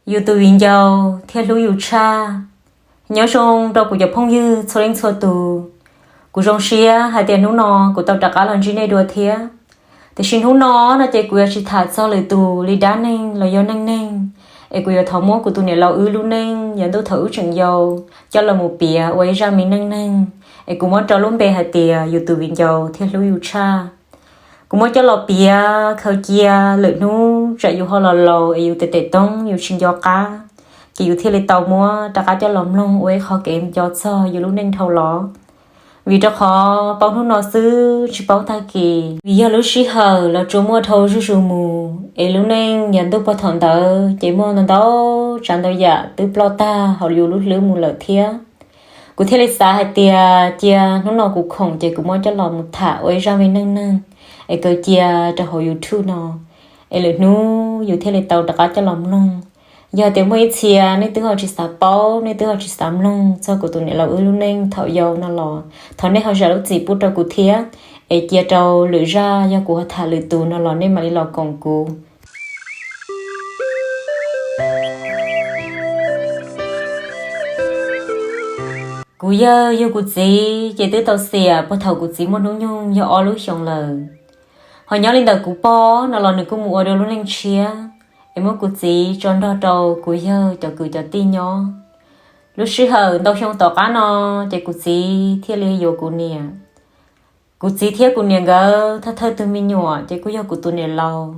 Yus tus viv ncaus thiab hlub yus tshaj. Nyob zoo rau kuv cov phooj ywg txhua leej txhua tus. Kuv zoo siab hais tias hnub no kuv tau rov qab los ntsib nej dua thiab. Tiam sis hnub no no ces kuv yuav tsis tham txog lwm tus li dab neeg los yog neej neeg, es kuv yuav thov muab kuv tus niam laus wb lub neej yav ntuj thaum wb tseem yau coj los mus piav ua ib zaj me neej neeg, es kuv muab rau lub npe hais tias yus tus viv ncaus thiab hlub yus tshaj. Kuv muab coj los piav khaws cia lwm hnub tsam yus ho los laus es yus tes tes toob yus tsis nco qab, ces yus thiaj li tau muab rov qab coj los mloog ua ib qho kev nco txog yus lub neej dhau los. Vim rau qhov paub hnub no xwb tsis paub tag kis, vim yog lub sij hawm los tsuas muaj dhau zuj zus mus, es lub neej yav ntuj pog thaum ntawd ces muaj ntau ntau tsav ntau yam twb ploj tag hauv yus lub hlwb mus lawm thiab. Kuv thiaj li xav hais tias cia hnub no kuv khoom ces kuv muab coj los mus tham ua ib zaj me neej neeg, es kaw cia rau hauv YouTube no, es lwm hnub yus thiaj li tau rov qab coj los mloog. Yog tias muaj ib txhia nej twb ho tsis xav paub, nej twb ho tsis xav mloog txog kuv tus niam laus wb lub neej thaum yau no los thov nej ho zam lub txim pub rau kuv thiab, es cia rau lwm zaj yog kuv ho tham lwm tus no los nej mam li los koom kuv. Kuv yawg yug kuv txiv ces twb tau xiam puag thaum kuv txiv muaj hnub nyoog yog ob lub xyoos lawm. Ho nyob li ntawm kuv pog no los nws kuj mus ua dua lub neej tshiab, es muab kuv txiv tso nrog rau kuv yawg cov kwv cov tij nyob. Lub sij hawm ntau xyoo tom qab no, ces kuv txiv thiaj li yuav kuv niam. Kuv txiv thiab kuv niam nkawd thawj thawj tug me nyuam ces kuj yog kuv tus niam laus.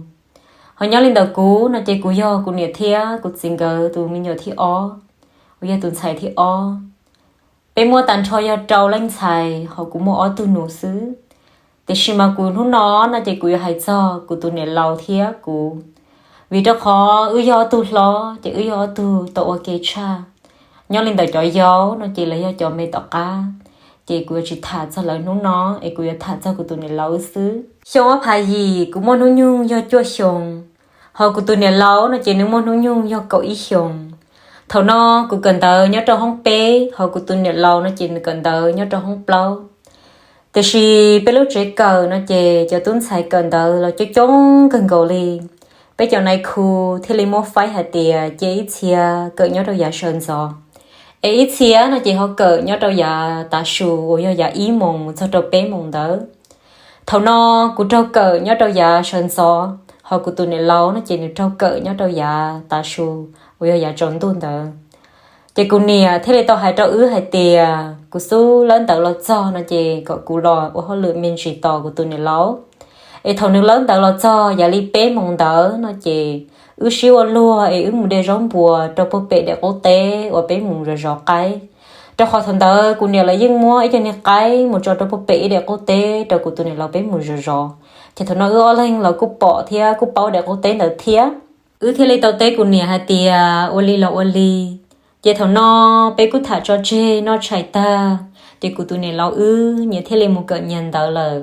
Ho nyob li ntawm kuv no ces kuv yog kuv niam thiab kuv txiv nkawd tus me nyuam thib ob, uas yog tus ntxhais thib ob. Peb muaj tag nrho yog rau leej ntxhais, ho kuv muaj ob tug nus xwb. Tiam sis mas kuv hnub no no ces kuv yuav hais txog kuv tus niam laus thiab kuv, vim rau qhov wb yog ob tug hlob ces wb yog ob tug tau ua ke tshaj. Nyob li ntawm cov yau no ces lawv yog cov me tom qab, ces kuv yuav tsis tham txog lawv hnub no, es kuv yuav tham txog kuv tus niam laus wb xwb. Xyoo ob phav yim kuv muaj hnub nyoog yog cuaj xyoos, ho kuv tus niam laus no ces nws muaj hnub nyoog yog kaum ib xyoos. Thaum no kuv kawm ntawv nyob rau hoob peb, ho kuv tus niam laus no ces nws kawm ntawv nyob rau hoob plaub. Tiam sis peb lub tsev kawm no ces cov tub ntxhais kawm ntawv los coob coob kawg nkaus li. Peb cov nais khu thiaj li muab faib hais tias cia ib txhia kawm nyob rau yav sawv ntxov, es ib txhia no ces ho kawm nyob rau yav tav su uas yog yav ib moos mus txog rau peb moos ntawd. Thaum no kuv raug kawm nyob rau yav sawv ntxov, ho kuv tus niam laus no ces nws raug kawm nyob rau yav tav su uas yog yav tsaus ntuj ntawd. Ces kuv niam thiaj li tau hais rau wb hais tias kuv xub lawb ntawv los txog no ces kom kuv los ua hauj lwm me ntsis tos kuv tus niam laus. Es thaum nws lawb ntawv los txog yav li peb moos ntawd no ces wb sib ua luag es wb mus de zaub npuas rau puag pem daim qub teb uas peb mus zov zov qaib. Rau qhov thaum ntawd kuv niam lawv yeej muab ib co niag qaib mus tso rau puag pem ib daim qub teb rau kuv tus niam laus peb mus zov zov. Ces thaum no wb ob leeg los kuj pom thiab kuj paub daim qub teb ntawd thiab. Wb thiaj li tau teb kuv niam hais tias ua li los ua li. Ces thaum no peb kuj tham tso tseg noj tshais tag, ces kuv tus niam laus wb nyias thiaj li mus kawm nyias ntawv lawm.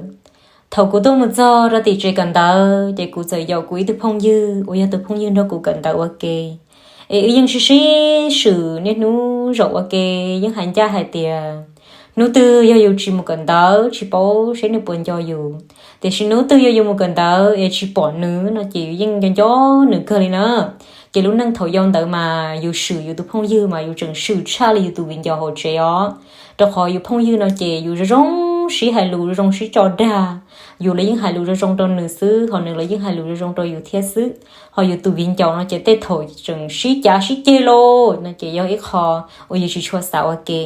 Thaum kuv tuaj mus txog rau tim tsev kawm ntawv ces kuv txawm yaum kuv ib tug phooj ywg uas yog tus phooj ywg nrog kuv kawm ntawv ua ke. Es wb yeej sib sib swm niaj hnub zaum ua ke, yeej hais ncaj hais tias hnub twg yog yus tsis mus kawm ntawv tsis paub seb nws puas nco yus, tiam sis hnub twg yog yus mus kawm ntawv es tsis pom nws no ces yus yeej nco nco nws kawg li na. Ces lub neej thaum yau ntawd mas yus swm yus tus phooj ywg mas yus tseem swm tshaj li yus tus viv ncaus hauv tsev os, rau qhov yus phooj ywg no ces yus zoo zoo sib hais lus zoo zoo sib tso dag. Yus los yeej hais lus zoo zoo rau nws xwb, ho nws los yeej hais lus zoo zoo rau yus thiab xwb. Ho yus tus viv ncaus no ces tej thaum tseem sib cav sib ceg lauj, no ces yog ib qho uas yus tsis tshua xav ua ke.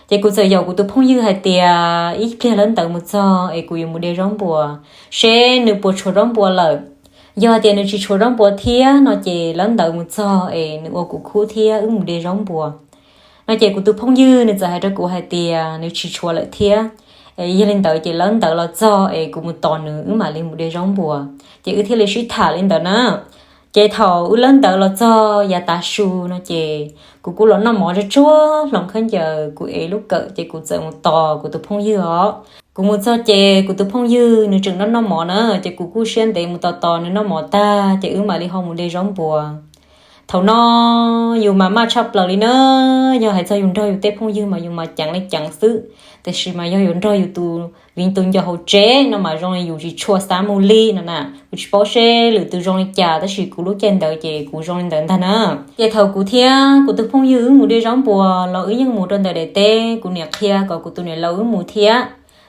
Ces kuv txawm yaum kuv tus phooj ywg hais tias ib pliag lawb ntawv mus txog es kuv yuav mus de zaub npuas, seb nws puas tshuav zaub npuas lawm. Yog hais tias nws tsis tshuav zaub npuas thiab no ces lawb ntawv mus txog es nws ua kuv khub thiab wb mus de zaub npuas. No ces kuv tus phooj ywg nws txawm hais rau kuv hais tias nws tsis tshuav lawm thiab. Yog li ntawd ces lawb ntawv los txog es kuv mus tos nws wb mam li mus de zaub npuas. Ces wb thiaj li sib tham li ntawd na. Ces thaum wb lawb ntawv los txog yav tav su no ces kuv kuj los noj mov tsuag tsuag hloov khaub ncaws kuv ev lub kawm ces kuv txawm mus tos kuv tus phooj ywg os. Kuv mus txog ces kuv tus phooj ywg nws tseem noj noj mov na, ces kuv kuj siab ntev mus tos tos nws noj mov tag ces wb mam li ho mus de zaub npuas. Thaum no yus mas maj tshaj plaws li na, yog hais txog yus nrog yus tej phooj ywg mas yus mas ceev li ceev xwb, tiam sis mas yog yus nrog yus tus viv tus ncaus hauv tsev no mas zoo li yus tsis tshua xav mus li no na. Kuv tsis paub seb lwm tus zoo li cas, tab sis kuv lub caij ntawd ces kuv zoo li ntawd ntag na. Ces thaum kuv thiab kuv tus phooj ywg wb mus de zaub npuas los wb yeej mus rau ntawm daim teb, kuv niam qhia kom kuv tus niam laus wb mus thiab.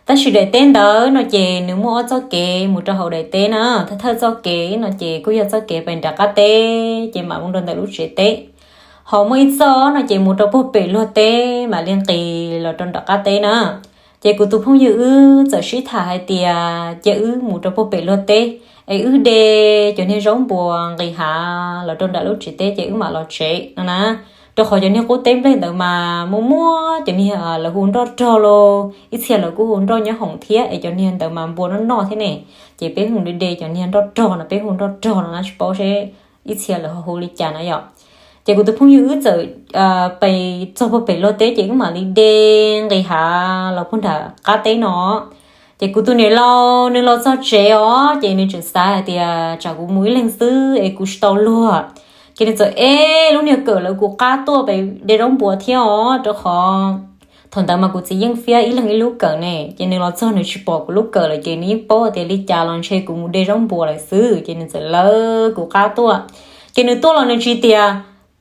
Tab sis daim teb ntawd no ces nws muaj ob txoj kev mus rau hauv daim teb na, thawj thawj txoj kev no ces kuj yog txoj kev pem nram qab teb ces mam mus rau ntawm lub tsev teb. Ho muaj ib txoj no ces mus rau puag pem luag teb mam li nqis los rau nram qab teb na. Ces kuv tus phooj ywg wb txawm sib tham hais tias cia wb mus rau puag pem luag teb es wb de cov niag zaub npuas nqis hav los rau nram lub tsev teb ces wb mam los tsev no na. Rau qhov cov niag qub teb nplej ntawd mas muaj muab cov niag lawv hu nroj rog los ib txhia lawv kuj hu nroj nyob hoom thiab es cov niag ntawd mas npua noj noj thiab ne. Ces peb mus de de cov niag nroj rog no, peb hu nroj rog no na, tsis paub seb ib txhia lawv ho hu li cas na yom. Ces kuv tus phooj ywg wb txawm pes txog puag pem luag teb ces wb mam li de nqis hav los puag nram qab teb no. Ces kuv tus niam laus nws los txog tsev os ces nws tseem xav hais tias tsam kuv mus ib leeg xwb es kuv tsis tau luag. Ces nws txawm ev lub niag kawm lawv kuv qab tuaj pem de zaub npuas thiab os, rau qhov thaum ntawd mas kuv txiv yeej fiab ib leeg ib lub kawm ne. Ces nws los txog nws tsis pom kuv lub kawm lawm ces nws yeej paub tias li cas los ntshe kuv mus de zaub npuas lawm xwb, ces nws txawm lawv kuv qab tuaj. Ces nws tuaj los nws tsis tias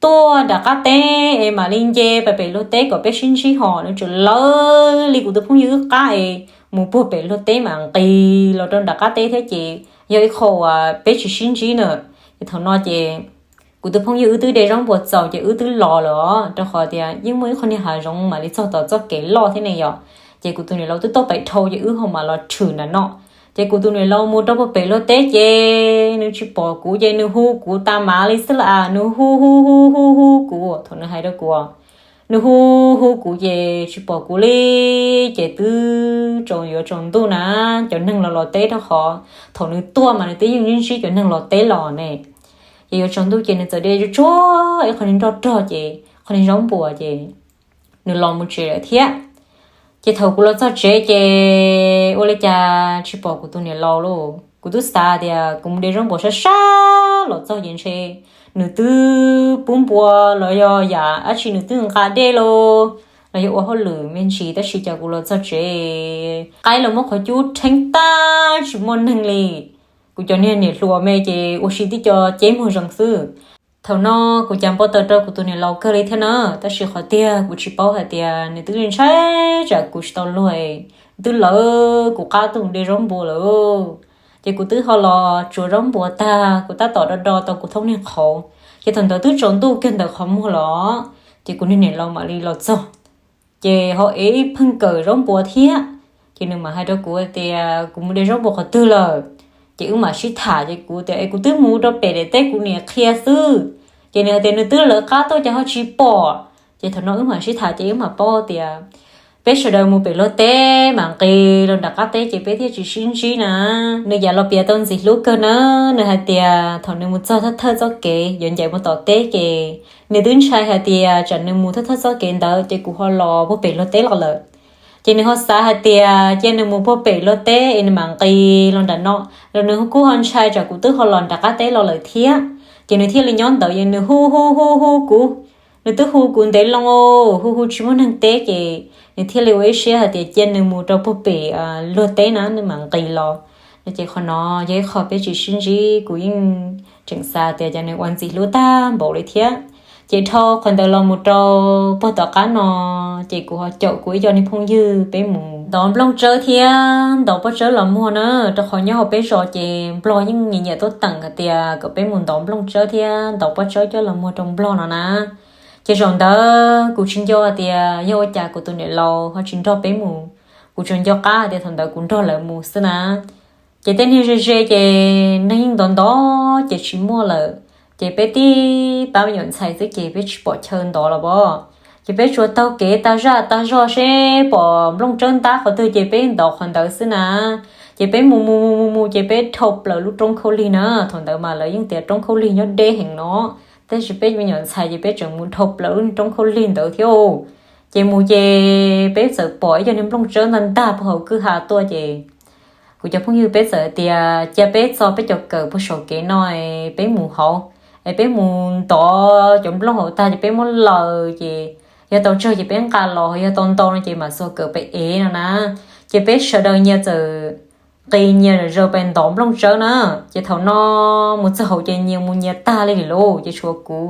tuaj nram qab teb es mam li nce pem pem luag teb kom peb sib ntsib ho, nws tseem lawv li kuv tus phooj ywg wb qab es mus puag pem luag teb mam nqis los rau nram qab teb thiab ces yog ib qho uas peb tsis sib ntsib na. Ces thaum no ces kuv tus phooj ywg wb twb de zaub npuas txaus ces wb twb los lawm os, rau qhov tias yeej muaj ib qho niag hav zoov mam li txog tom txoj kev loj thiab ne yom. Ces kuv tus niam laus twb tuaj pem dhau ces wb ho mam los tshwm nram no. Ces kuv tus niam laus mus rau puag pem luag teb ces nws tsis pom kuv ces nws hu kuv tas mav li xwb las, nws hu hu hu hu hu kuv thaum nws hais rau kuv. Nws hu hu kuv ces tsis pom kuv li. Ces twb tsaus yuav tsaus ntuj na, cov neeg los los teb rau qhov thaum nws tuaj mas nws twb yeej ntsib ntsib cov neeg los teb los ne. Ces yuav tsaus ntuj ces nws txawm de tsuag tsuag ib qho niag nroj rog ces qho niag zaub npuas ces nws los mus tsev lawm thiab. Ces thaum kuv los txog tsev ces ua li cas tsis pom kuv tus niam laus lauj. Kuv twb xav tias kuv mus de zaub npuas sab sab los txog ces ntshe nws twb pub npua los yog yam dab tsi nws twb nqa dej los, los yog ua hauj lwm me ntsis, tab sis cas kuv los txog tsev qaib los muab qhov cub rheeb tag tsis muaj neeg li. Kuv cov niag niam hluas me ces ua si tib co ceb muag zees xwb. Thaum no kuv cas npau taws rau kuv tus niam laus kawg li thiab na, tab sis qhov tiag kuv tsis paub hais tias nws twb ntshai tsam kuv tsis tau luag, twb lawv kuv qab tuaj de zaub npua lawm. Ces kuv twb ho los tsuav zaub npua tag kuv tab tom do do tau kuv thoob niag qhauv, ces thaum ntawd twb tsaus ntuj kiag ntawm qhov muag los, ces kuv niag niam laus mam li los txog. Ces ho ev ib pheej kawm zaub npua thiab. Ces nws mam hais rau kuv tias kuv mus de zaub npua qhov twg lawm. Ces wb mam sib tham, ces kuv tias es kuv twb mus rau pem daim teb kuv niam qhia xwb. Ces nws hais tias nws twb lawv qab tuaj ces ho tsis pom. Ces thaum no wb mam sib tham ces wb mam paub tias peb sawv daws mus pem luag teb mam nqis los nram qab teb ces peb thiaj tsis sib ntsib na. Nws yam los piav tau ntxim hlub kawg na. Nws hais tias thaum nws mus txog thawj thawj txoj kev yuav ncaim mus tom teb ces nws twb ntshai hais tias tsam nws mus thawj thawj txoj kev ntawd ces kuv ho los puag pem luag teb los lawm. Ces nws ho xav hais tias cia nws mus puag pem luag teb es nws mam nqis los nram no, los nws kuj ho ntshai tsam kuv twb ho los nram qab teb los lawm thiab. Ces nws thiaj li nyob ntawd es nws hu hu hu hu kuv. Nws twb hu kuv ntev loo, hu hu tsis muaj neeg teb ces nws thiaj li ua ib siab hais tias cia nws mus rau puag pem luag teb na nws mam nqis los. Ces qhov no yog ib qho peb tsis sib ntsib, kuv yeej tseem xav tias cas nws ua ntxim hlub tag npaum li thiab. Ces dhau qhov ntawd los mus rau puag tom qab no, ces kuv ho caum kuv ib co niag phooj ywg peb mus ntov nplooj tsawb thiab ntov pob tsawb los muag na, rau qhov nyob hauv peb zos ces nplog yeej nyiam nyiam tuaj teem hais tias kom peb mus ntov nplooj tsawb thiab ntov pob tsawb coj los muag rau nplog no na. Ces zaum ntawd kuv tsis nco hais tias yog ua cas kuv tus niam laus ho tsis nrog peb mus, kuv tsuas nco qab hais tias thaum ntawd kuv nrog lawv mus xwb na. Ces tej niag ze ze ces neeg yeej ntov ntov ces tsis muaj lawm. Ces peb tib pab me nyuam ntxhais xwb ces peb tsis pom chaw ntov los as. Ces peb tsuas taug kev tag zaj tag zog seb pom nplooj tsawb ntab qhov twg ces peb ntov qhov ntawd xwb na. Ces peb mus mus mus mus mus ces peb dhau plaws lub roob khaub lig na, thaum ntawd mas lawv yeej tias roob khaub lig nyob deb heev no, tab sis peb me nyuam ntxhais ces peb tseem mus dhau plaws lub roob khaub lig ntawd thiab. Ces mus ces peb txawm pom ib co niag nplooj tsawb ntag ntag puag hauv kwj ha tuaj ces kuv cov phooj ywg peb txawm tias cia peb txo peb cov kawm puag saum kev no, peb mus hauv, es peb mus ntov cov nplooj hauv tag ces peb muab laws ces yog tau tsawg ces peb nqa los, yog tau ntau no ces mam xuas kawm pem ev no na. Ces peb sawv daws nyias txawm nqis nyias zaws pem ntov nplooj tsawb na. Ces thaum no mus txog hauv ces nyias mus nyias tag li lauj, ces tshuav kuv.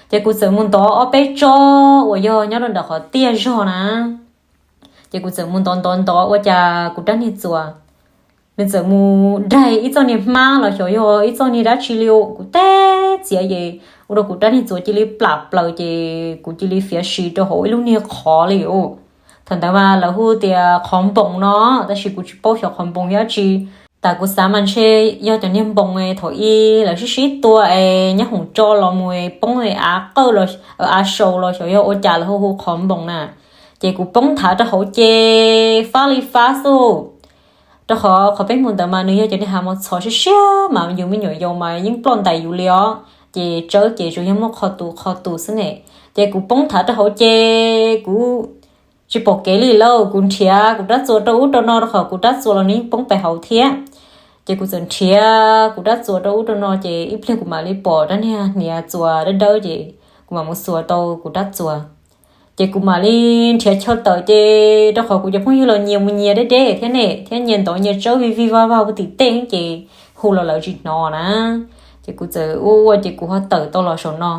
Ces kuv txawm mus ntov ob peb tsob uas yog nyob rau nram qhov tiaj zog na. Ces kuv txawm mus ntov ntov ntov ua cas kuv rab niag txuas nws txawm mus daig ib txoj niag hmab los xyov yog ib txoj niag dab tsi li, kuv teb txiav ces ua rau kuv rab niag txuas cia li plam plaws ces kuv cia li fiav si rau hauv ib lub niag qhov li. Thaum ntawd mas lawv hu tias qhov npoos no, tab sis kuv tsis paub xyov qhov npoos yog dab tsi. Tas kuv xav mas ntshe yog cov niag npoos thaum ub lawv sib sib tua es nyob hoom tso los mus poob av qawj los av sau los xyov yog ua cas lawv hu hu qhov npoos na. Ces kuv poob thav rau hauv ces fab li fab xwb. Rau qhov qhov peb mus ntawd mas nws yog cov niag hav mos txhov siab siab mas yus me nyuam yaus mas yeej ploj ntais yus li os. Ces tsawb ces tsuas yog muaj qho tus qho tus xwb ne. Ces kuv poob thav rau hauv ces kuv tsis pom kev li lauj, kuv nrhiav kuv rab txuas rau ub rau no rau qhov kuv rab txuas los nws yeej poob pem hauv thiab. Ces kuv txawm nrhiav kuv rab txuas rau ub rau no ces ib pliag kuv mam li pom rab niag hniav txuas dawb dawb ces kuv mam mus xuas tau kuv rab txuas. Ces kuv mam li nrhiav chaw tawm ces rau qhov kuv cov phooj ywg los nyias mus nyias deb deb thiab ne, thiab nyias ntov nyias tsawb vij vij vaj vag ua tim tej ces hu los lawv tsis hnov na. Ces kuv txawm ua ua ces kuv ho tawm tau los saum no.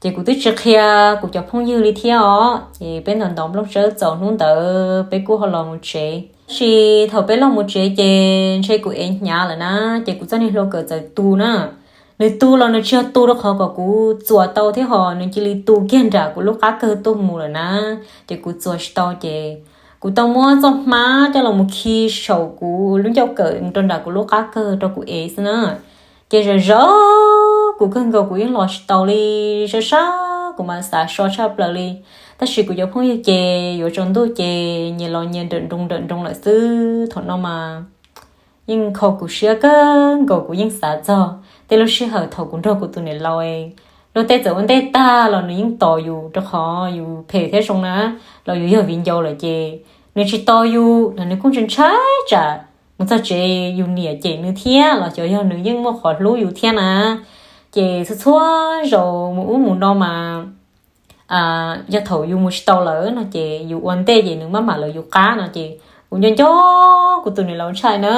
Ces kuv twb tsis qhia kuv cov phooj ywg li thiab os. Ces peb ntov ntov nplooj tsawb txaus hnub ntawd peb kuj ho los mus tsev. Tab sis thaum peb los mus tsev ces ntshe kuv ev hnyav lawm na, ces kuv txoj niag hlua kawm txawm tu na. Nws tu los nws tsis yog tu rau qhov kom kuv txuas tau thiab ho nws cia li tu kiag nram kuv lub qab kawg tuaj mus lawm na. Ces kuv txuas tsis tau ces kuv tau muab txoj hmab coj los mus khi saum kuv lub ncauj kawm mus rau nram kuv lub qab kawg rau kuv ev xwb na. Ces zom zaws kuv kawg nkaus kuv yeej los tsis tau li, sab sab kuv mas xav so tshaj plaws li. Tab sis kuv cov phooj ywg ces yuav tsaus ntuj ces nyias los nyias nrawm nroos nrawm nroos lawm xwb. Thaum no mas yeej kho kuv siab kawg nkaus, kuv yeej xav txog tej lub sij hawm thaum kuv nrog kuv tus niam laus, luag tej txawm ua ntej tag los nws yeej tos yus rau qhov yus phem thiab zoo na, los yus yog viv ncaus lawm ces nws tsis tos yus los nws kuj ntshai ntshai tsam mus txog tsev yus niam cem nws thiab los xyov yog nws yeej muaj qhov hlub yus thiab na. Ces txhua txhua zaus mus ub mus no mas yog thaum yus mus tsis tau lawm no ces yus ua ntej ces nws maj mam lawv yus qab no ces kuv nco nco kuv tus niam laus ntshai na.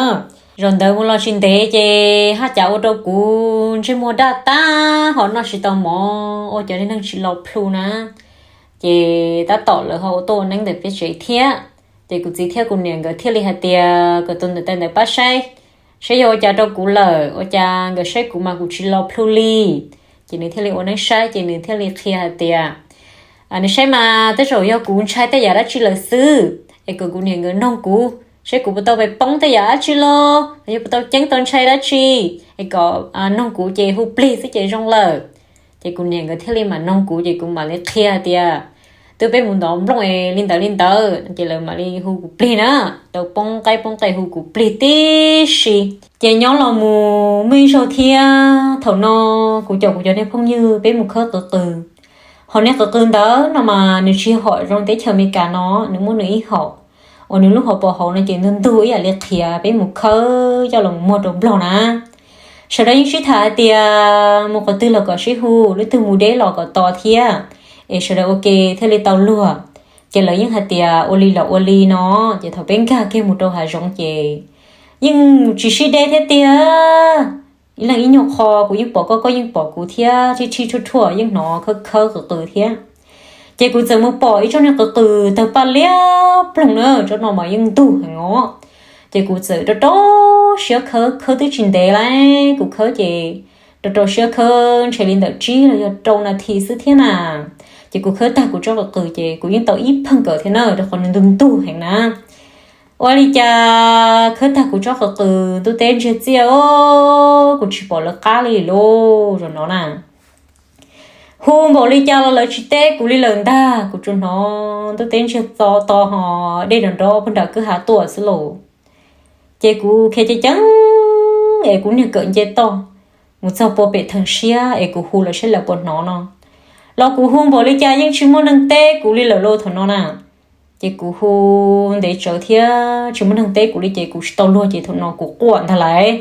Zaum ntawd mus los tsis ntev ces haj cas ua rau kuv ntsej muag daj tag ho noj tsis tau mov ua cov neeg tsis lo plhu na. Ces tab tom lawv ho ua tuaj ua neeb ntawm peb tsev thiab. Ces kuv txiv thiab kuv niam nkawd thiaj li hais tias kom tus ntawm tais ntawd pab saib, saib yog ua cas rau kuv lawm, ua cas nkawd saib kuv mas kuv tsis lo plhu li. Ces nws thiaj li ua neeb saib ces nws thiaj li qhia hais tias nws saib mas tej zaum yog kuv ntshai tej yam dab tsi lawm xwb, es kom kuv niam nkawd noog kuv saib kuv puas tau pes poob tej yam dab tsi los yog puas tau ceeb tau ntshai dab tsi, es kom noog kuv ces hu plig xwb ces zoo lawm. Ces kuv niam nkawd thiaj li mam noog kuv ces kuv mam li qhia hais tias twb peb mus ntov nplooj es li ntawd li ntawd ces lawv mam li hu kuv plig na, tau poob qaib poob qe hu kuv plig tib si. Ces nyob los mus muaj ib zaug thiab, thaum no kuv caum kuv cov niag phooj ywg peb mus khawb qw qws. Hom niag qw qws ntawd no mas nws tsis yog hom zoo teb chaws Amelikas no, nws muaj nws ib hom uas nws lub hauv paus hauv no ces ntug ntug ib yam li qhiav, peb mus khawb coj los mus muag rau Nplog na. Sawv daws yeej sib tham hais tias mus qhov twg los kom sib hu, lub twg mus deb los kom tos thiab, es sawv daws ua ke thiaj li tau luag. Ces lawv yeej hais tias ua li los ua li no, ces thaum peb nkag kiag mus rau hav zoov ces yeej tsis sib deb thiab tiag. Ib leeg ib nyuag qho, kuv yeej pom koj, koj yeej pom kuv thiab, thib thib thuaj thuaj yeej hnov khawb khawb qw qws thiab. Ces kuv txawm mus pom ib tsob niag qw qws tawg paj liab ploog na, tsob no mas yeej ntug heev os. Ces kuv txawm rau rau siab khawb, khawb twb tsis ntev lauj, kuv khawb ces rau rau siab khawb ntshe li ntawm tsib los yog rau nas this xwb thiab na. Ces kuv khawb tag kuv tsob qw qws ces kuv yeej tau ib pheej kawm thiab na, rau qhov nws ntug ntug heev na. Ua li cas khawb tag kuv tsob qw qws ntuj teb ntsiag txiaj os, kuv tsis pom lawv qab li lauj zaum no na. Hu npaum li cas los lawv tsis teb kuv li lawm ntag, kuv tsuas hnov ntuj teb ntsiag txo to ho dej nrov nrov puag nram kwj ha tuaj xwb lauj. Ces kuv khiav ceev ceev es kuv niag kawm nce toj mus txog puag pem theem siab es kuv hu lawv saib lawv puas hnov no, los kuv hu npaum li cas yeej tsis muaj neeg teb kuv li lawm lauj thaum no na. Ces kuv hu ntev tsawv thiab tsis muaj neeg teb kuv li ces kuv tsis tau luag ces thaum no kuv quaj ntag lauj.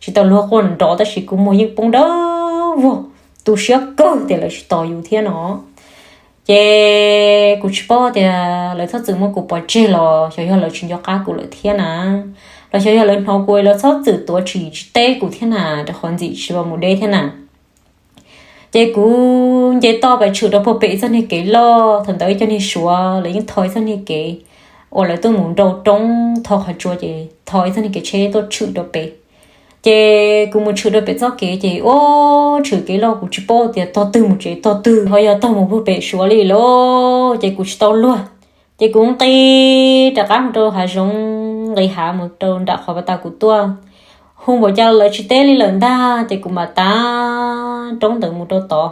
Tsis tau luag quaj nrov tab sis kuv muag yeej poob dawb vog. tu siab kawg tias lawv tsis tos yus thiab no. Ces kuv tsis paub tias lawv txhob txwm muab kuv pov tseg los xyov yog lawv tsis nco qab kuv lawm thiab na, los xyov yog lawv hnov kuv lawv txhob txwm tuav tsis teb kuv thiab na, rau qhov ntxim tsis los mus deb thiab na. Ces kuv nce toj pais tshwm rau puag pem ib txoj niag kev loj, thaum ntawd ib co niag Suav lawv yeej tho ib txoj niag kev uas lawv tuaj mus nrau roob tho qhov tsua ces tho ib txoj niag kev tsheb tuaj tshwm rau pem. Ces kuv mus tshwm rau pem txoj kev ces ua tshwm kev loj kuv tsis paub tias tog twg mus tsev tog twg, ho yog tog mus puag pem Suav li lauj, ces kuv tsis tau luag. Ces kuv nqis rov qab mus rau hav zoov, nqis hav mus rau nram qhov pas tas kuv tuaj. Hu npaum cas lawv tsis teb li lawm ntag, ces kuv mam tav roob ntawd mus rau tod.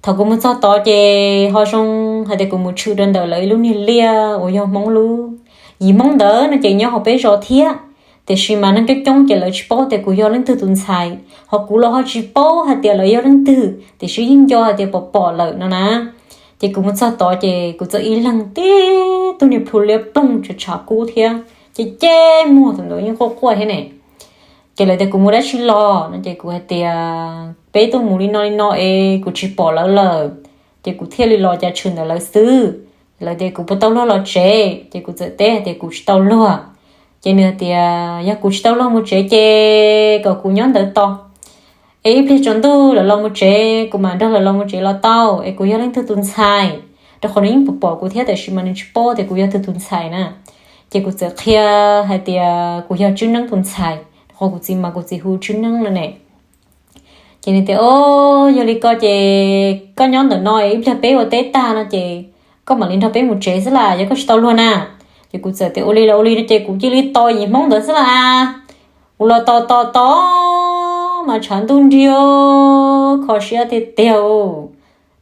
Thaum kuv mus txog tod ces ho zoo hais tias kuv mus tshwm rau ntawm lawv ib lub niag liaj uas yog Hmoob lub. Yim Hmoob ntawd no ces nyob hauv peb zos thiab, tiam sis mas neeg coob coob ces lawv tsis paub tias kuv yog leej twg tus ntxhais, ho kuv los ho tsis paub hais tias lawv yog leej twg, tiam sis yeej nco hais tias pom pom lawm no na. Ces kuv mus txog tod ces kuv txawm ib leeg tib tug niag plhu liab ploog tshav tshav kub thiab, ces ceb muag thaum ntawd yeej quaj quaj thiab ne. Ces lawv tias kuv mus dab tsi los no ces kuv hais tias peb tuaj mus li no li no es kuv tsis pom lawv lawm, ces kuv thiaj li los cas tshwm ntawm lawv xwb. Lawv tias kuv puas tau luag los tsev, ces kuv txawm teb hais tias kuv tsis tau luag. Ces nws hais tias yog kuv tsis tau luag mus tsev ces kom kuv nyob ntawd tos, es ib pliag tsaus ntuj lawv los mus tsev kuv mam nrog lawv los mus tsev los tau, es kuv yog leej twg tus ntxhais, rau qhov nws yeej pom pom kuv thiab tiam sis mas nws tsis paub tias kuv yog twg tus ntxhais na. Ces kuv txawm qhia hais tias kuv yog Tswb Neeb tus ntxhais, rau qhov kuv txiv mas kuv txiv hu Tswb Neeb no ne. Ces nws tias o, yog li ko ces koj nyob ntawm no ib pliag peb ua teb tag no ces koj mam li nrog peb mus tsev xwb las, yog koj tsis tau luag na. Ces kuv txawm tias ua li los ua li no ces kuv cia li tos yim Hmoob ntawd xwb las. Kuv los tos tos tos mas tshav ntuj nrig kho siab tiag tiag.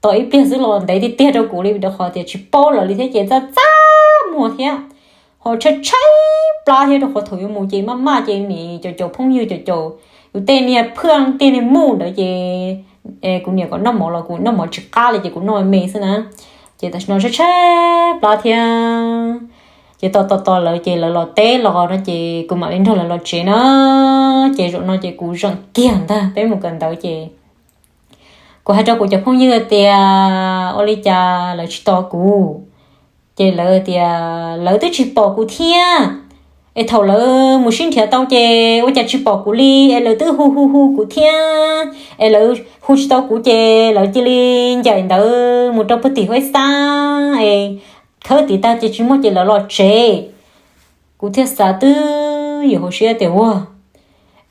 Tos ib pliag xwb los ntev tiag tiag rau kuv li rau qhov tias tsis paub lawv li thiab ces txaj txaj muag thiab, ho tshaib tshaib plab thiab rau qhov thaum yuav mus ces maj maj ces nim caum caum phooj ywg caum caum yus tej niag phwaj tej niag muj ntawd ces kuv niam kom noj mov los kuv noj mov tsis qab li ces kuv noj me xwb na. Ces tam sim no tshaib tshaib plab thiab. Ces tos tos tos lawv ces lawv los teb los no ces kuv mam li nrog lawv los tsev na. Ces zaum no ces kuv zeem kiag ntag, peb mus kawm ntawv ces kuv hais rau kuv cov phooj ywg tias ua li cas lawv tsis tos kuv. Ces lawv tias lawv twb tsis pom kuv thiab, es thaum lawv mus sib nrhiav tau ces ua cas tsis pom kuv li, es lawv twb hu hu hu kuv thiab, es lawv hu tsis tau kuv ces lawv cia li ncaim ntawd mus rau puag tim huab xab es khawb tiv tag ces tsis muaj ces lawv los tsev. Kuv thiaj xav twb ywm hauv siab tias ua,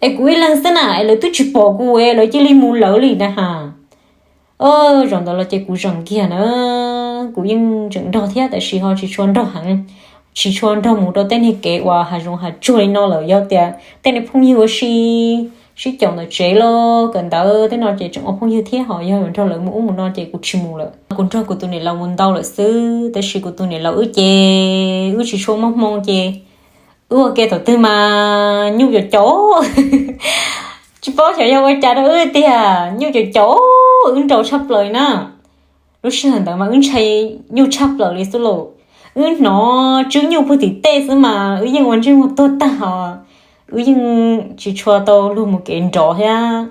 es kuv ib leeg xwb na es lawv twb tsis pom kuv es lawv cia li mus lawv li na ha. Zaum ntawd los ces kuv zeem kiag na, kuv yeej tseem nrog thiab tab sis ho tsis tshua nrog heev, tsis tshua nrog mus rau tej niag kev uas hav zoov hav tsuag li no lawm. Yog tias tej niag phooj ywg ua si sib caum ntawm tsev los kawm ntawv tej no ces tseem ua phooj ywg thiab, ho yog nrog lawv mus ub mus no ces kuv tsis mus lawm. Kuv nrog kuv tus niam laus mus ntau lawm xwb, tab sis kuv tus niam laus wb ces wb tsis tshua muaj hmoo ces wb ua ke thaum twg mas nyuj caum caum. Tsis paub xyov yog ua cas rau wb tiag, nyuj caum caum wb nraus tshaj plaws na. Lub sij hawm ntawd mas wb ntshai nyuj tshaj plaws li xwb lauj. Wb hnov tswb nyuj puag tim tej xwb mas wb yeej ua ntsej muag tuag tag os. Wb yeej tsis tshua tau luag mus kev nrov thiab,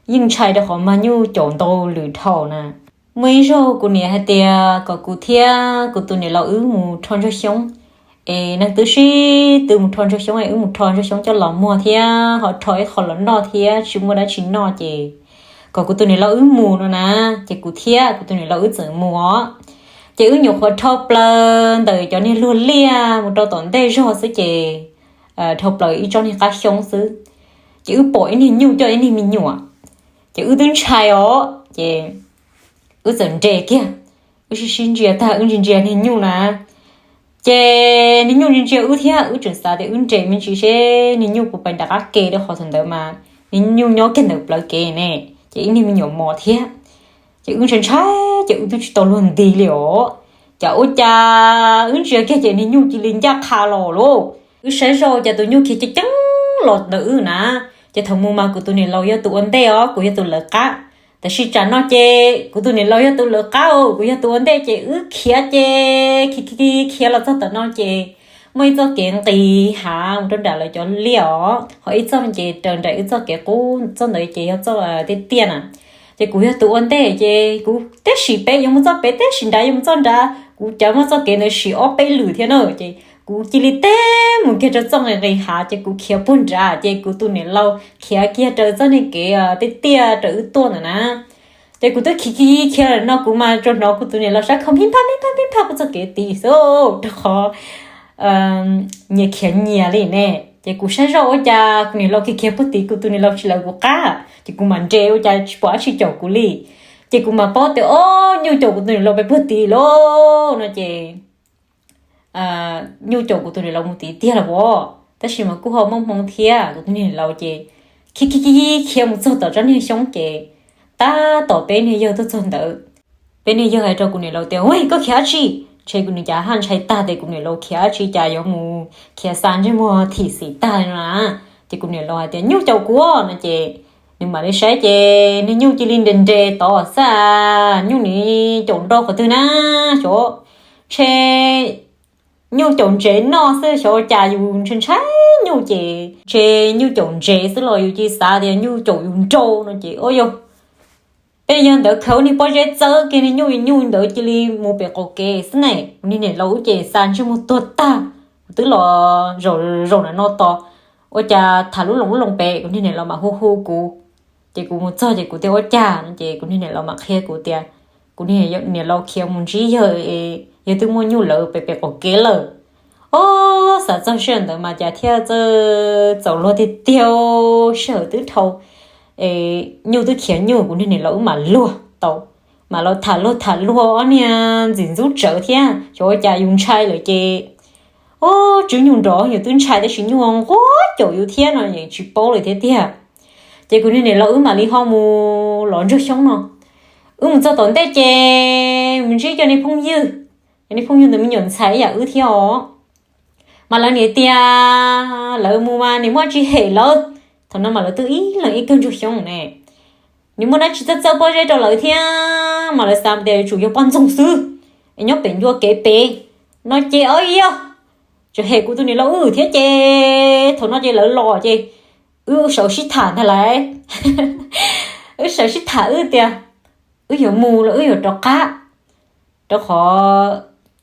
yeej ntshai rau qhov mag nyuj caum ntau lwm dhau na. Muaj ib zaug kuv niam hais tias kom kuv thiab kuv tus niam laus wb mus rho ntsoog xyoob, es neeg twb sib tw mus rho ntsoog xyoob es wb mus rho ntsoog xyoob coj los muag thiab ho rho ib qho los noj thiab tsis muaj dab tsi noj ces kom kuv tus niam laus wb mus no na. Ces kuv thiab kuv tus niam laus wb txawm mus os. Ces wb nyuam qhuav rho plaws ntawm cov niag luag liaj mus rau tom ntej zog xwb ces dhau plaws ib tsob niag qab xyoob xwb, ces wb pom ib niag nyuj coj ib niag me nyuam, ces wb twb ntshai os ces wb txawm nres kiag, wb sib sib ntsia tag wb ntsia ntsia niag nyuj na, ces niag nyuj ntsia ntsia wb thiab wb tseem xav tias wb nres me ntsis seb niag nyuj puas pais nram qab ke rau qhov thaum ntawd mas niag nyuj nyob kiag ntawm plawv kev ne, ces ib niag me nyuam mos thiab. Ces wb ntshai ntshai ces wb twb tsis tau luag nti li os. Cas ua cas wb ntsia kiag ces niag nyuj cia li ncaj qha los lauj. Wb saib zoj cas tus nyuj khiav ceev ceev los ntawm wb na. Ces thaum mus mas kuv tus niam laus yog tus ua ntej os, kuv yog tus lawv qab. Tab sis tsam no ces kuv tus niam laus yog tus lawv qab, kuv yog tus ua ntej ces wb khiav ces khiav khiav los txog tom no ces muaj ib txoj kev nqis hav mus rau nram lawv cov liaj os, ho ib txoj ces raws nraim wb txoj kev qub, txoj ntawd ces yog txoj tiaj tiaj na. Ces kuv yog tus ua ntej ces kuv tib sim pem yuav mus txoj pem, tib sim nrad yuav mus txoj nrad, kuv cav muab txoj kev ntawd sim ob peb lwm thiab na. Ces kuv cia li tib mus kiag rau txoj nqis nqis hav ces kuv khiav puag nrad ces kuv tus niam laus khiav kiag rau txoj niag kev tiaj tiaj rau wb tuaj ntawd na. Ces kuv twb khiav khiav khiav no kuv mas tsuas hnov kuv tus niam laus sab khau phib phab phib phab phib phab puag txoj kev tid xwb, rau qhov nyias khiav nyias li ne. Ces kuv saib zoj ua cas kuv niam laus khiav khiav puag tid kuv tus niam laus tsis lawv kuv qab, ces kuv mam nres ua cas tsis pom dab tsi caum kuv li. Ces kuv mam paub tias o, nyuj caum kuv tus niam laus pem puag tid lawm no ces nyuj caum kuv tus niam laus mus tid tiag los as, tab sis mas kuj ho muaj hmoo thiab. Kuv tus niam laus ces khiav khiav khiav khiav mus txog tom tsob niag xyoob ces tab tom peb niag yawg tuaj txog ntawd. Peb niag yawg hais rau kuv niam laus tias, Ua, koj khiav dab tsi? Ntshe kuv niam cas haj ntshai tag tias kuv niam laus khiav dab tsi cas yuav mus khiav xa ntsej muag thim xim tag li no na. Ces kuv niam laus hais tias, Nyuj caum kuv no ces nws mam li saib ces niag nyuj cia li nres nres tod xwb. Nyuj nim caum nrau qhov twg na, xyov ntshe nyuj caum ntsev noj xwb, xyov cas yus ntshai ntshai nyuj ces ntshe nyuj caum ntsev xwb los yus cia li xav tias nyuj caum yus nrau no ces o yog peb yawg ntawd khaws niag pob zeb txawb kiag niag nyuj, nyuj ntawd cia li mus pem qaum kev xwb ne. Kuv niag niam laus wb ces xa ntsej muag tuag tag, kuv twb los zaum nram no tos ua cas tham lub loos lub loos pem, kuv niag niam laus mam hu hu kuv. Ces kuv mus txog ces kuv tias, Ua cas no ces kuv niag niam laus mam qhia kuv tias kuv niag niam laus khiav mus ntsib yawg, yawg twb muaj nyuj lawm pem pem qaum kev lawm. O, xav txog sij hawm ntawd mas cas thiaj txawj txaus luag tiag tiag, sij hawm twb dhau, nyuj twb khiav nyuj, kuv niag niam laus wb mam luag tau, mam los tham luag tham luag ob niag ntxim ntxub tsawv thiab, xyov ua cas yus ntshai lawm ces, o, tswb nyuj nrov yus twb ntshai tab sis nyuj nquag caum yus thiab no yeej tsis paub lawm thiab tiag. Ces kuv niag niam laus wb mam li ho mus lov ntsuag xyoob no. Wb mus txog tom ntej ces mus ntsib cov niag phooj ywg, cov niag phooj ywg ntawd me nyuam ntxhais ib yam wb thiab os. Mas lawv niam tias lawv mus mas niam muaj dab tsi hem lawv. Thaum no mas lawv twb ib leeg ib kawg ntsuag xyoob ne, niam muaj dab tsi txawj txawj pob zeb rau lawv thiab mas lawv xav tias yuav tsum yog poj ntxoog xwb, es nyob pem ncua kev pem no ces o yog tseem hem kuv tus niam laus wb thiab ces thaum no ces lawv los ces wb sawv sib tham ntag lauj. Wb sawv sib tham wb tias wb yuav mus los wb yuav rov qab, rau qhov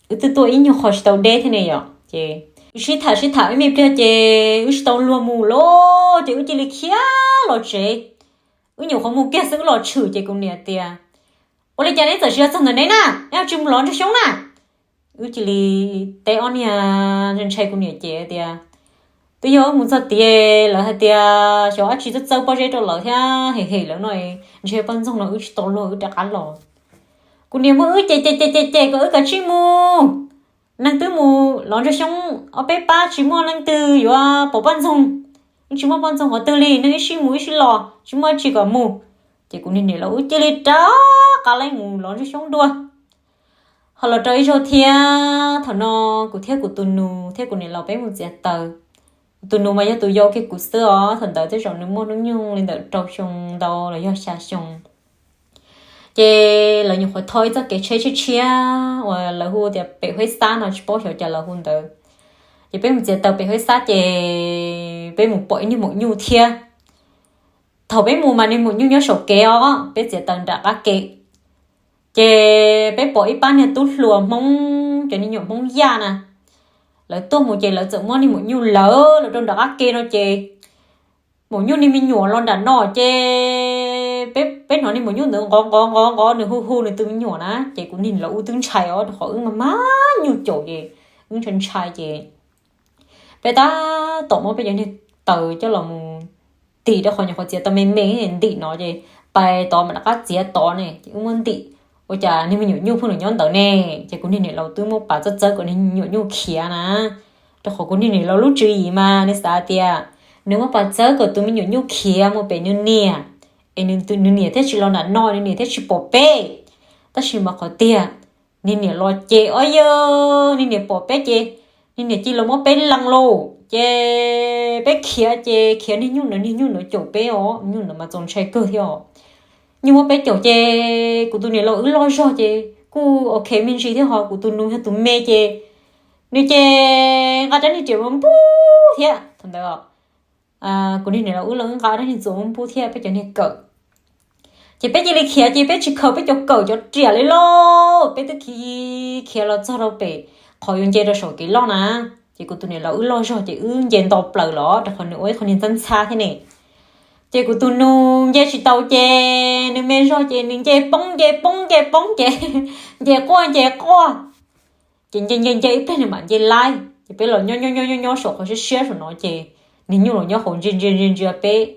wb twb tuaj ib nyuag qho tsis tau deb thiab ne yom. Ces wb sib tham sib tham ib me pliag ces wb tsis tau luag mus lawm ces wb cia li khiav los tsev. Wb nyuam qhuav mus kiag xwb wb los tshwm ces kuv niam tias, Ua li cas neb txawm tsis txog ntawm neb na, neb tsis mus lov ntsuag xyoob na? Wb cia li teb ob niag ntshai ntshai kuv niam ces tias, Twb yog wb mus txog tias lawv hais tias xyov dab tsi txawj txawj pob zeb rau lawv thiab hem hem lawv no, ntshe poj ntxoog no wb tsis tau luag wb rov qab los. Kuv niam muab wb ces ces ces ces ces kom wb kav tsij mus. Neeg twb mus lov ntsuag xyoob ob peb pab tsis muaj leej twg yuav pom poj ntxoog, yeej tsis muaj poj ntxoog qhov twg li, neeg ib sij mus ib sij los tsis muaj dab tsi kom mus. Ces kuv niag niam laus wb cia li rov qab leej mus lov ntsuag xyoob dua. Ho los rau ib zaug thiab, thaum no kuv thiab kuv tus nus thiab kuv niam laus peb mus txiav taws. Kuv tus nus mas yog tus yau kiag kuv xwb os, thaum ntawd tej zaum nws muaj hnub nyoog li ntawm rau xyoo ntau los yog xya xyoo. Ces lawv nyuam qhuav tho ib txoj kev tsheb tshiab tshiab uas lawv hu tias pem Huab Xab no, tsis paub xyov cas lawv hu ntawd. Ces peb mus txiav taws pem Huab Xab ces peb mus pom ib niag maum nyuj thiab. Thaum peb mus mas niag maum nyuj nyob saum kev os, peb txiav taws nram qab ke. Ces peb pom ib pab niag tub hluas Hmoob, cov niag me nyuam Hmoob Yaj na, lawv tuaj mus ces lawv txawm muab niag maum nyuj lawv los rau nram qab ke no ces maum nyuj niag me nyuam los nram no ces peb hnov niag maum nyuj ntawd nqov nqov nqov nqov nws hu hu nws tus me nyuam na, ces kuv niag niam laus wb twb ntshai os, rau qhov wb mas mas nyuj caum ces wb ntshai ntshai ces peb tab tom muab peb cov niag taws coj los mus ntim, rau qhov nyuam qhuav txiav tau me me ntim no ces pais tod mas rov qab txiav tod ne, ces wb muab ntim. Ua cas niag me nyuam nyuj pheej los nyob ntawd ne, ces kuv niag niam laus twb muab pas txawb txawb kom niag me nyuam nyuj khiav na. Rau qhov kuv niag niam laus lub tswv yim mas nws xav tias nws muab pas txawb kom tus me nyuam nyuj khiav mus pem nws niam, es nws niam thiaj tsis los nram no, nws niam thiaj tsis pom peb. Tab sis mas qhov tiag, niag niam los ces o yog niag niam pom peb ces niag niam cia li los muab peb lees lauj, ces peb khiav ces khiav niag nyuj ntawd, niag nyuj ntawd caum peb os, nyuj ntawd mas txaus ntshai kawg thiab os. Nyuj muab peb caum ces kuv tus niam laus wb loj zog ces kuj ok me ntsis thiab, ho kuv tus nus yog tus me ces nws ces nqa rab niag riam ua npub thiab thaum ntawd. Kuv niag niam laus wb los wb nqa rab niag txuas ua npub thiab peb cov niag kawm. Ces peb cia li khiav ces peb tsis khaws peb cov kawm cov riam li lauj, peb twb khiav khiav los txog rau pem qhov yuav nce rau saum kev loj na. Ces kuv tus niam laus wb loj zog ces wb nce nto plaws los rau qhov nws ua ib qho niag ntxhab ntxhab thiab ne. Ces kuv tus nus nce tsis tau ces nws me zog ces nws nce poob nce poob nce poob ces nce quaj nce quaj. Ces nce nce nce ib pliag nws mam nce laib ces peb los nyob nyob nyob nyob nyob saum qhov siab siab saum no ces niag nyuj los nyob hauv ntsia ntsia ntsia ntsia peb.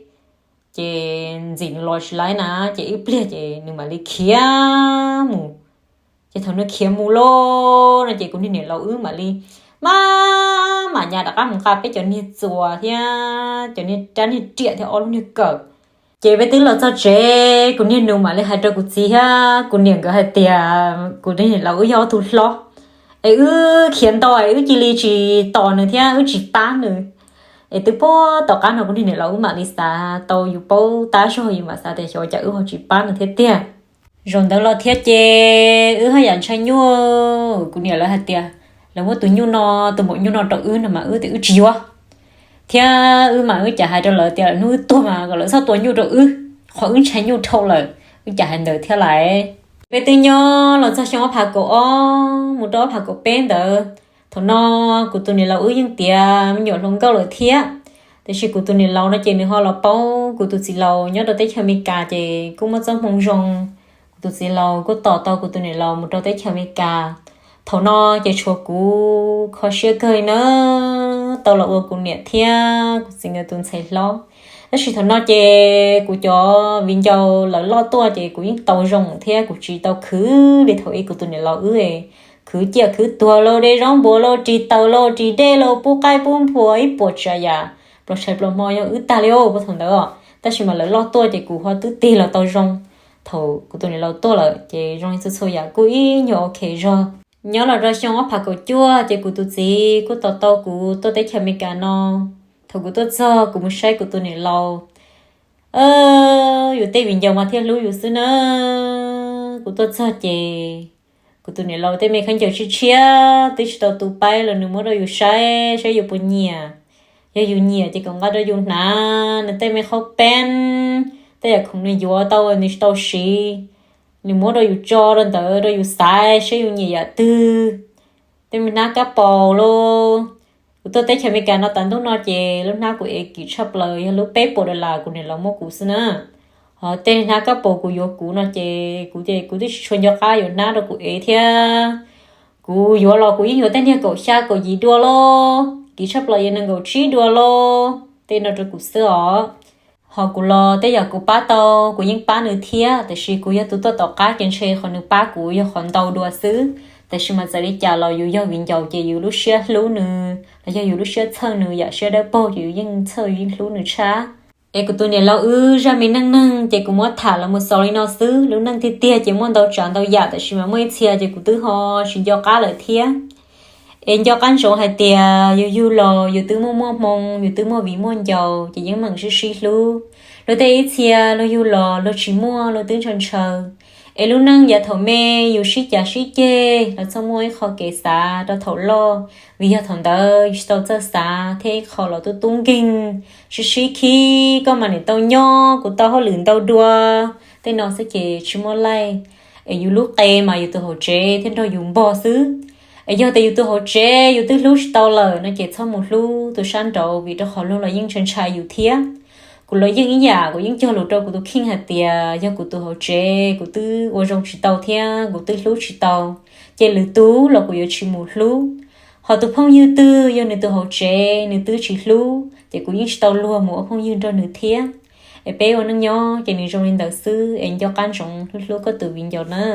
Ces ntxim nws los tsis laib na, ces ib pliag ces nws mam li khiav mus. Ces thaum nws khiav mus lauj no ces kuv niag niam laus wb mam li maj mam nyas rov qab mus nqa peb cov niag txuas thiab cov niag rab niag riam thiab ob lub niag kawm. Ces peb twb los txog tsev, kuv niag nus mam li hais rau kuv txiv thiab kuv niam nkawd hais tias kuv niag niam laus wb yog ob tug hlob es wb khiav ntau es wb cia li tsis tos nws thiab wb tsis pab nws. Es twb puag tom qab no kuv niag niam laus wb mam li xav tau yus paub tab zog yus mam xav tias xyov cas wb ho tsis pab nws thiab tiag. Zaum ntawd los thiab ces wb haj yam ntshai nyuj, kuv niam lawv hais tias lawv muab tus nyuj no, tus maum nyuj no rau wb no mas wb tias wb tsis yuav. Thiab wb mas wb cas hais rau lawv tias hnub wb tuag mas kom lawv txhob tua nyuj rau wb, qhov wb ntshai nyuj dhau lawm, wb cas hais ntawd thiab lais. Peb twb nyob los txog xyoo ob phav kaum ob mus rau ob phav kaum peb ntawd, thaum no kuv tus niam laus wb yeej tiav me nyuam hluas nkauj lawm thiab. Tiam sis kuv tus niam laus no ces nws ho los paub kuv tus txiv laus nyob rau teb chaws Amelikas ces kuj muaj txoj hmoo zoo. Kuv tus txiv laus kuj tos tau kuv tus niam laus mus rau teb chaws Amelikas. Thaum no ces tshuav kuv kho siab kawg li na, tau los ua kuv niam thiab kuv txiv nkawd tus ntxhais hlob. Tab sis thaum no ces kuv cov viv ncaus lawv loj tuaj ces kuv yeej tau zoo thiab kuv tsis tau khwv li thaum ub kuv tus niam laus wb khwv ciaj khwv tuag los de zaub npua los ris taws los ris dej los pub qaib pub npua ib puas tsav yam, pluas tshais pluas hmo yog wb tag li os puag thaum ntawd os. Tab sis mas lawv loj tuaj ces kuv ho twb tig los tau zoo. Thaum kuv tus niam laus tuaj lawm ces zoo li txhua txhua yam kuj ib nyuag ok zog. Nyob los rau xyoo ob phav kaum cuaj ces kuv tus txiv kuj tos tau kuv tuaj teb chaws Amelikas no. Thaum kuv tuaj txog kuv mus saib kuv tus niam laus, yus tej viv ncaus mas thiaj hlub yus xwb na. Kuv tuaj txog ces kuv tus niam laus tej me khaub ncaws tshiab tshiab twb tsis tau tu paib los nws muab rau yus saib saib yus puas nyiam. Yog yus nyiam ces kom nqa rau yus hnav, nws tej me qhaub peeb, tej yam khoom nws yuav tau nws tsis tau siv, nws muab rau yus tso rau ntawd rau yus xaiv saib yus nyiam yam twg. Tej me hnab kab paus los, kuv tuaj teb chaws Amelikas no tas ntuj no ces lub hnab kuv ev kim tshaj plaws yog lub peb puas dollar kuv niam laus muab kuv xwb na. Ho tej hnab kab paus kuv yuav kuv no ces kuv ces kuv twb tsis tshua nco qab yuav hnab rau kuv ev thiab. Kuv yuav los kuv yeej yuav tej niag kaum xya kaum yim dua los, kim tshaj plaws yog nees nkaum tsib dua los, tej no rau kuv xwb os. Ho kuv los tej yam kuv pab tau kuv yeej pab nws thiab, tiam sis kuv yog tus tuaj tom qab ces ntshe qhov nws pab kuv yog qhov ntau dua xwb. Tiam sis mas txawm li cas los yus yog viv ncaus ces yus lub siab hlub nws los yog yus lub siab txhawj nws yam siab dawb paug ces yus yeej txhawj yus yeej hlub nws tshaj. Es kuv tus niam laus wb zaj me neej neeg ces kuv muab tham los mus xaus li no xwb. Lub neej tiag tiag ces muaj ntau tsav ntau yam, tiam sis mas muaj ib txhia ces kuv twb ho tsis nco qab lawm thiab. Es nco qab ntsoov hais tias yus yug los yus twb muaj muaj hmoo, yus twb muaj viv muaj ncaus ces yeej meem sib sib hlub. Luag tej ib txhia luag yug los luag tsis muaj, luag twb ntshaw ntshaw. Es lub neej yav thaum me yus sib cav sib ceg los txhob muaj ib qho kev xav rau thaum loj, vim yog thaum ntawd yus tsis tau txawj xav thiab ib qho los tub tub nkeeg, sib sib khib, koj mas niam tau nyob kuv tau hauj lwm ntau dua, tej no xwb ces tsis muaj laij. Es yus lub qe mas yus tus hauv tsev thiaj nrog yus npog xwb. Es yog tias yus tus hauv tsev yus twb hlub tsis tau lawm no ces txhob mus hlub tus sab nraud, vim rau qhov luag los yeej ntshai ntshai yus thiab. Kuv los yeej ib yam, kuv yeej cog lus rau kuv tus kheej hais tias yog kuv tus hauv tsev kuv twb ua zoo tsis tau thiab kuv twb hlub tsis tau, ces lwm tus los kuv yuav tsis mus hlub. Ho tus phooj ywg twg yog nws tus hauv tsev nws twb tsis hlub ces kuv yeej tsis tau luag mus ua phooj ywg nrog nws thiab. Es peb ua neej nyob ces nws zoo li ntawd xwb, es nco qab ntsoov hlub hlub koj tus viv ncaus na.